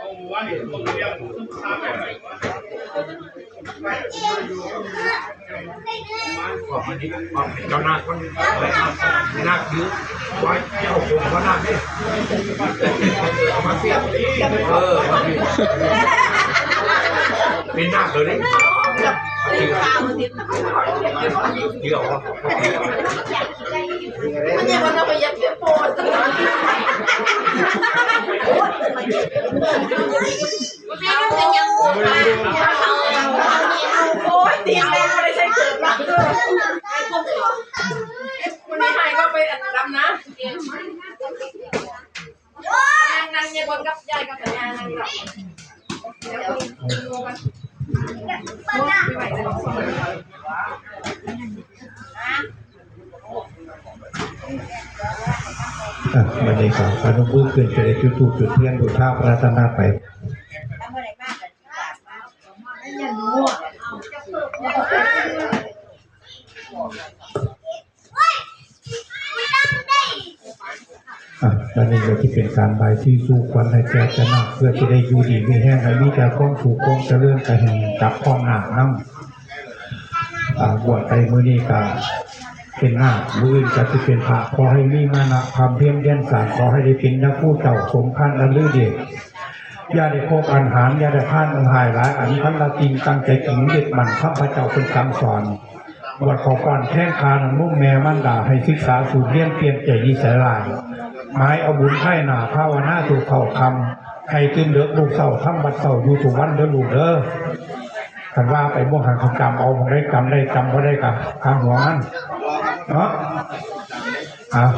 ອອກມານີ້ ອອກເປັນເຈົ້ານາກ ນາກຢູ່ ບໍ່ໃຫ້ເຈົ້າຄົນນາກເດ້ ເອົາມາເສຍ ເອີ ເປັນນາກເລີຍເດ້ ເອົາ ມັນຍັງວ່າເຮົາໄປຢາກເສຍໂພດ ໂອ້ຍ ຕີນແມ່ບໍ່ໄດ້ໃສ່ເກີບນະ ມັນໄດ້ຫາຍກໍໄປດຳນະ ນັ່ງ ນັ່ງ ຍາຍບົນກັບຍາຍກັບຍານັ່ງ ອ່ະ ບັດນີ້ກໍພະນົມມືຂຶ້ນ ຈະໄດ້ຈຸດທູບຈຸດທຽນບູຊາພະລັດຕະນະໄຕ. ອ່ະ ບັດນີ້ກໍຊິເປັນການບາຍສີສູ່ຂວັນໃຫ້ແກ່ເຈົ້ານາກ ເພື່ອຊິໄດ້ຢູ່ດີມີແຮງ ໃຫ້ມີແຕ່ຄວາມສຸກຄວາມຈະເລີນ ກໍໃຫ້ຈັບຄອງນາກນຳ. ອ່າ ບວດໄປມື້ນີ້ກະເປັນນາກ ມື້ອື່ນກະຊິເປັນພະ ຂໍໃຫ້ມີມານະຄວາມພຽນວຽນສານ ຂໍໃຫ້ໄດ້ເປັນຍາຄູເຈົ້າສົມພານລະລືເດດ ຢ່າໄດ້ພົບອັນຫານ ຢ່າໄດ້ຜ່ານອັນຮ້າຍຫຼາຍອັນ ພັນລະສິ່ງຕັ້ງໃຈຈິງ ຍຶດໝັ້ນຄຳພະເຈົ້າເພິ່ນສັ່ງສອນ ບວດຂໍປ້ອນແທນຂ້ານຳນົມແມ່ມານດາ ໃຫ້ສຶກສາສູດຮຽນປ່ຽນໃຈນິໄສຮ້າຍ ໝາຍເອົາບຸນພາຍໜ້າ ພາວະນາທຸກເຊົ້າຄ່ຳ ໃຫ້ຕື່ນເດິກລຸກເຊົ້າ ທຳວັດເຊົ້າຢູ່ທຸກວັນເດີລູກເດີ. ຄັນວ່າໄປບໍ່ຫັນ ຄັນຈຳເອົາໝ່ອງໃດຈຳໄດ້ ຈຳບໍ່ໄດ້ກະຊ່າງຫົວມັນເນາະ. ເອົາ